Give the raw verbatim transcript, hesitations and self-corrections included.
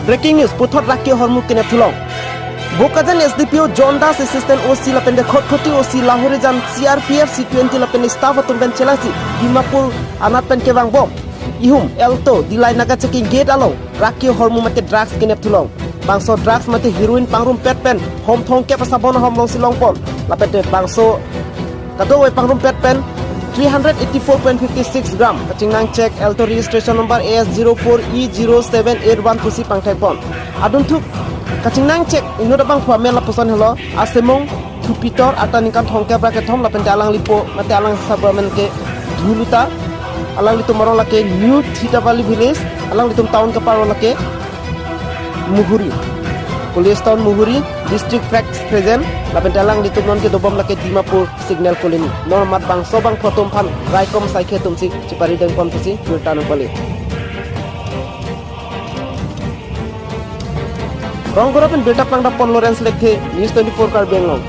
Breaking news, puthot rak ke-hormu kenep thulong. Bokajan S D P O John Das, Assistant O C lapen de Khatkhati O C Lahorijan, C R P F, C twenty lapen staff atum pen chelasi Dimapur anat pen kevangbom. Ihum Alto Dillai Naga checking gate along rak ke-hormu mate drugs kenep thulong. Bangso drugs mate heroin pangrumpet pen hom thomkep asabon ahom alongsi longpon. Lapen de bangso kadokave pangrumpet pen three hundred eighty-four point fifty-six gram. Kachingnang check Alto registration number A S zero four E zero seven eight one pusi pangthekpon. Adunthu kachingnang check inut abangphu amel lapuson helo, Asemong Thupitor, ata ningkan thomkep ra kethom, lapen de alanglipo mate alang sabra men ke Dhuluta, alanglitum arong lake New Thitavali Village, alanglitum town kaparo lake Muhuri. Police Town Muhuri, District Fax Present, lapen de alanglitum non kedobom lake Dimapur Signal Colony. Non amat bangso abangphu atum aphan raikom saikhe atumsi chipari dengpon pusi birta nangpale. Rongkura pen birta pangdapon Lawrence Lekthe, News twenty-four Karbi Anglong.